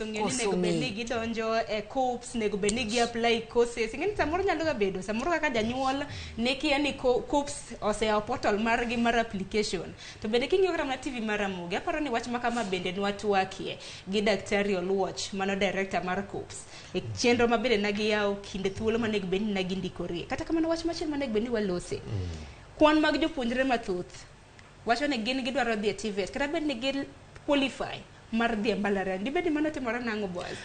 Ong'e ni nego bed ni gidonjo e KUCCPS, nego bed ni gi apply courses. Ing'e ni samoro nyalo ga bedo, samoro kaka janyuol ne kia ni KUCCPS oseyawo portal margi mar application. To bende king'iyo kata mana TV mar Ramogi, aparo ni wach ma kama bende nwatwakie gi Daktari Oluoch, mano director mar KUCCPS. E chenro ma bende ne giyawo kinde thuolo manego bed ni ne gindikorie. Kata kamano wach machielo manego bed ni walose. Kwan mag jopuonjre mathoth wacho ni gin gidwaro dhi e TVET kata bed ni gi qualify mar dhi e mbalariany. Dibed ni mano timore nang'o Boaz?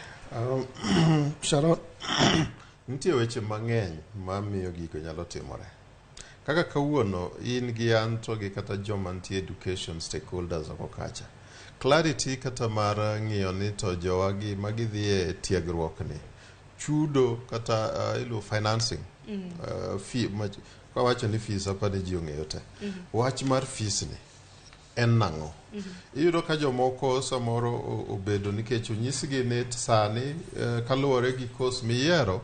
Sharon, nitie weche mang'eny mamiyo gigo nyalo timore. Kaka kawuono in gi an to gi kata joma nitie education stakeholders oko kacha. Clarity kata mar ng'iyo ni to jowagi ma gidhi e tiegruok ni chudo kata iluongo financing fee kawacho ni fees apa ni ji ong'eyo te. Wach mar fees ni en nang'o? Iyudo ka jomoko samoro obedo nikech onyisgi ni sani kaluwore gi course miyiero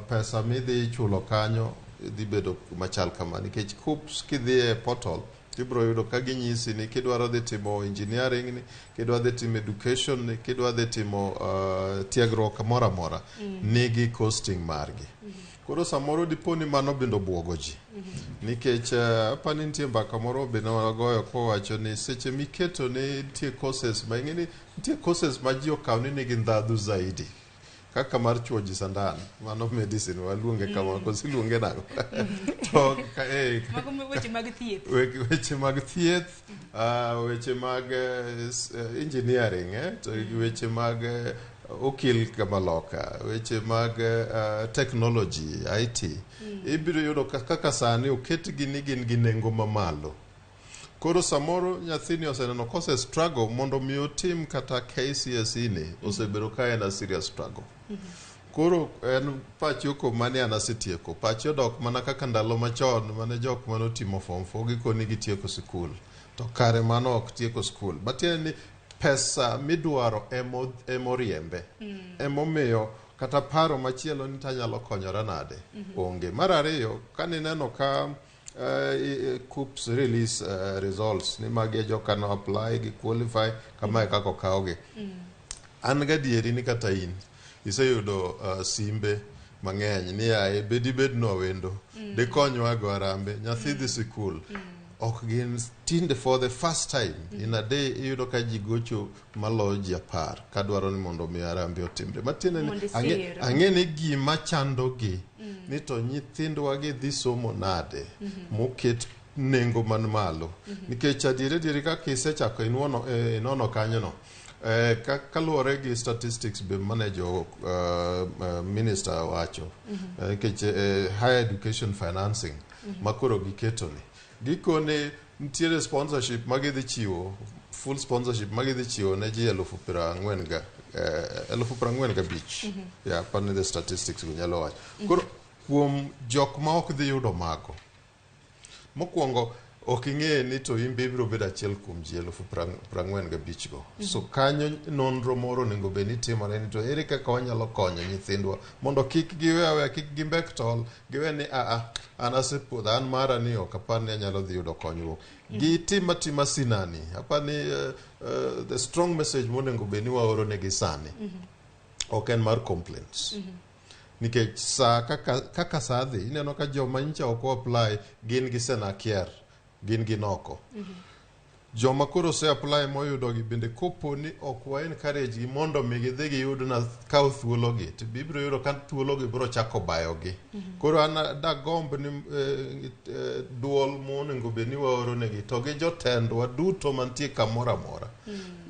pesa midhi chulo kanyo dhi bedo machal kama nikech KUCCPS kidhi e portal tibiro yudo ka ginyisi ni kidwaro dhi timo engineering ni kidwa dhi timo education ni kidwa dhi timo tiegruok moro amora nigi costing margi. Koro samoro dipo ni mano bende obuogo ji nikech apani nitie mbaka moro bende wagoyo kowacho ni seche miketo ni nitie courses ma ing'e ni nitie courses ma ji okawo ni nigi ndhadhu zaidi kaka mar chuo ji sandan mano medicine waluonge kamano koso iluonge nang'o to Mago weche mag thieth. Weche mag thieth, weche mag engineering, to weche mag okil kamaloka, weche mag technology, IT. Ibiro yudo kaka sani oketgi ni gin gi nengo mamalo. Koro samoro nyathini oseneno kose struggle mondo mi otim kata KCSE ni osebedo ka en a serious struggle. Koro en pachi ok mane an asetieko. Pachi odok mana kaka ndalo machon mane jok mane otimo form 4 gikoni gitieko sikul. To kare mano ok tieko skul. Matiende ni pesa midwaro emoriembe. Emomiyo kata paro machielo ni tanyalo konyora nade onge. Mar ariyo, kanineno ka KUCCPS release results ni magi e joka no apply gi qualify kamae kaka okawgi. An gadieri ni kata in iseyudo simbe mang'eny ni yaye bedi bednwa wendo dikonywa go arambe nyathi dhi sikul ok gin tinde for the first time in a day iyudo ka ji gocho maloyo ji 10 kadwaro ni mondo mi arambe otimre matiende ni Mondo isir. Ang'e ni gima chandogi ni to nyithindwa gi dhi somo nade moket nengo man malo nikech adieri adieri kaka isechako inuono inono kanyono kaluwore gi statistics be mane jo minister wacho nikech higher education financing makoro giketo ni gikone nitiere sponsorship ma gidhi chiwo full sponsorship ma gidhi chiwo ne ji 40,000 ga 45,000 ya apani the statistics go nyalo wacho koro kuom jok ma ok dhi yudo mago mokwongo ok ing'e ni to in be ibiro bedo achiel kuom ji 45,000 go so kanyo nonro moro onego bed ni timore ni to ere kaka wanyalo konyo nyithindwa mondo kik giwe aweya kik gimbek tol giwe ni aa an asepodho an mara ni ok apar ni anyalo dhi yudo konyruok gitim atima sinani apar ni the strong message monego bed ni waoro negi sani ok en mar complaints nikech saa kaka saa dhi ineno ka joma nyicha ok apply gin gi senakier gin gi noko joma koro ose apply moyudogi bende kopo ni ok wa encourage gi mondo mi gidhi giyud na kaw thuologi to ibiro yudo ka thuologi biro chako bayogi koro an dagomb ni duol monego bed ni waoro negi to gi jotendwa duto mantie kamoro amora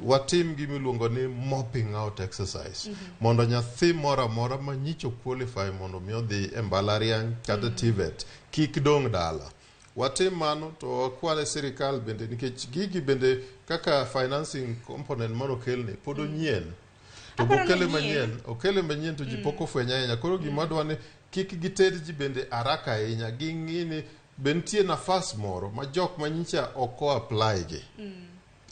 watim gima iluongo ni mopping out exercise mondo nyathi moro amora ma nyicho qualify mondo mi odhi e mbalariany kata TVET kik dong' dala watim mano to wakwane sirikal bende nikech gigi bende kaka financing component mar okelni pod onyien to Aparo ni okele onyien. Manyien okele manyien to ji pok ofwenyo ahinya koro gima dwa ni kik giter ji bende haraka ahinya ging'i ni be nitie nafas moro ma jok ma nyicha ok o apply gi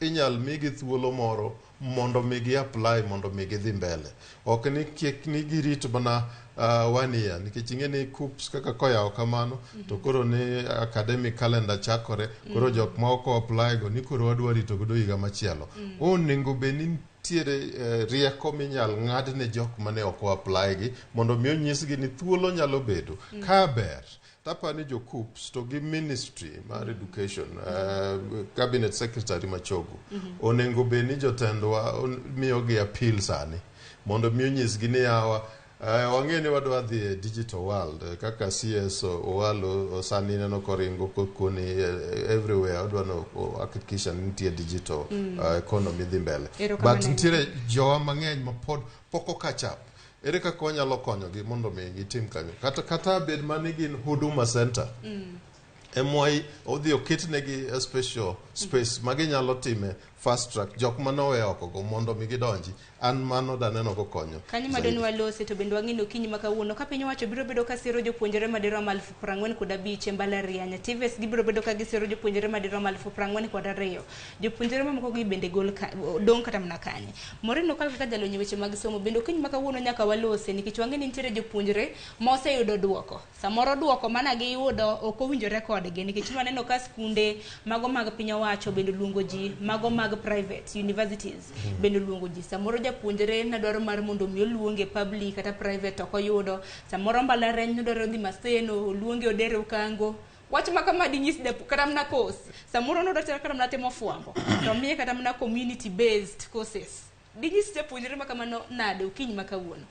inyal migi thuolo moro mondo mi gi apply mondo mi gidhi mbele ok ni kik ni girit mana one year nikech ing'e ni KUCCPS kaka koyawo kamano to koro ni academic calendar chakore koro jok ma ok o apply go ni koro wadwa rito godo higa machielo onego bed ni. nitiere rieko minyal ng'ad ne jok mane ok o-apply gi mondo mi onyisgi ni thuolo nyalo bedo ka ber tapa ni jo KUCCPS to gi ministry mar education, cabinet secretary Machogu onego bed ni jotendwa miyogi appeal sani mondo mi onyisgi ni yawa, wang'e ni wadwa dhi e digital world, kaka CS Owalo sani neno koringo kokoni everywhere odwa no hakikisha ni nitie digital economy dhi mbele. Erokamano. But nitiere jowa mang'eny ma pod pok o catch up. Ere kaka wanyalo konyogi mondo mi gitim kanyo kata bed mani gin Huduma Center emwa odhi oketnegi a special space ma ginyalo time fast track jok manowe oko go mondo mi gidonji. An mano daneno kokonyo kanyo zaidi. Madoni walose to bende wang'ino okinyi ma kawuono ka piny owacho biro bedo ka siro jopuonjre madirom 45,000 e mbalariany. TVETs gibiro bedo ka gisiro jopuonjre madirom 42,000. Jopuonjre mamoko gi bende gol ka, dong' kata mana kanye. Maureen Okal kaka jalony e weche mag somo bende okinyi ma kawuono nyaka walose nikech wang'e ni nitiere jopuonjre ma oseyudo duoko. Samoro duoko mana giyudo ok owinjore kodgi nikech waneno ka skunde mago mag piny owacho bende luongo ji, mago mag private universities bende luongo ji. Samoro japuonjre ne dwaro mar mondo mi oluonge public kata private ok oyudo. Samoro mbalariany nodwaro dhi Maseno, oluonge Odero Kango. Wach ma kama dinyis kata mana course. Samoro nodwa kata mana timo fwambo to miye kata mana community based courses. Dinyis japuonjre ma kamano nade okinyi ma kawuono?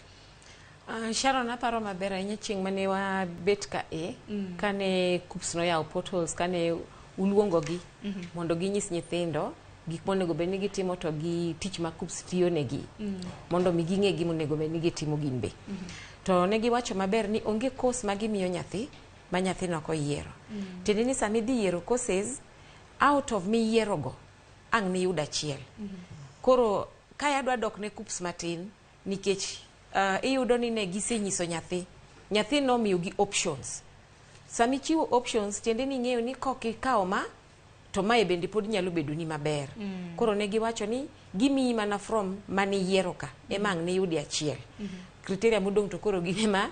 Sharon, aparo maber ahinya chieng' mane wabet ka e kane KUCCPS noyawo portals, kane uluongogi mondo ginyis nyithindo gik monego bed ni gitimo to gi tich ma KUCCPS tiyo negi mondo mi ging'e gima onego bed ni gitimo gin be. To ne giwacho maber ni onge course ma gimiyo nyathi ma nyathino ok oyiero. Tiende ni sama idhi yiero courses, out of miyierogo ang' niyud achiel. Koro kae adwa dok ne KUCCPS matin nikech iyudo ni ne gisenyiso nyathi, nyathi nomiyogi options. Sama ichiwo options, tiende ni ing'eyo ni kok ikawo ma to mae bende pod nyalo bedo ni maber. Koro ne giwacho ni gimiyi mana from maniyiero ka ema ang' niyudi achiel. Criteria modong' to koro gin ema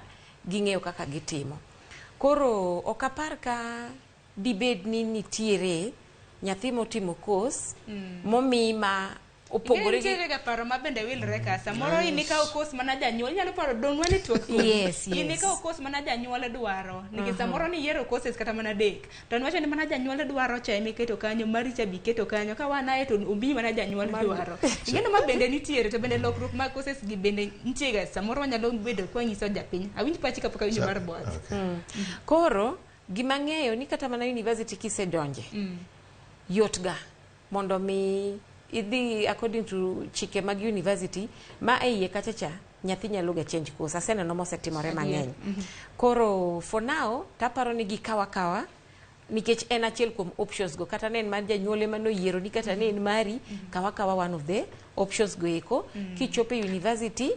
ging'eyo kaka gitimo. Koro ok apar ka dibed ni nitiere nyathi motimo course momii ma opogore gi Nitiere ga paro ma bende wilre ka. Samoro in ikawo course mana janyuol, inyalo paro dong' wane twak kuom. In ikawo course mana janyuol dwaro. Nikech samoro ni yiero courses kata mana adek. To niwacho ni mana janyuol dwaro cha ema iketo kanyo, mari cha be iketo kanyo. Ka wanaye to omiyi mana janyuol dwaro. Ing'eno ma bende nitiere to bende lokruok mag courses gi bende nitie ga samoro wanyalo bedo kwa nyiso japiny. Awinj pachi kapok awinjo mar Boaz. Okay. Koro gima ng'eyo ni kata mana university kisedonje yot ga mondo mi idhi according to chike mag university ma e iye kacha cha nyathi nyalo ga change course. Aseneno mosetimore mang'eny. Koro for now taparo ni gikawa kawa nikech en achiel kuom options go, kata ne en mar janyuol ema noyiero ni kata ne en mari, kawa kawa one of the options go eko. Kichopo e university,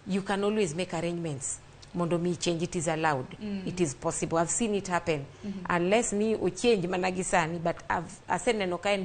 you can always make arrangements mondo mi change. It is allowed, it is possible. I've seen it happen, unless ni ochange mana gi sani, but aseneno ka en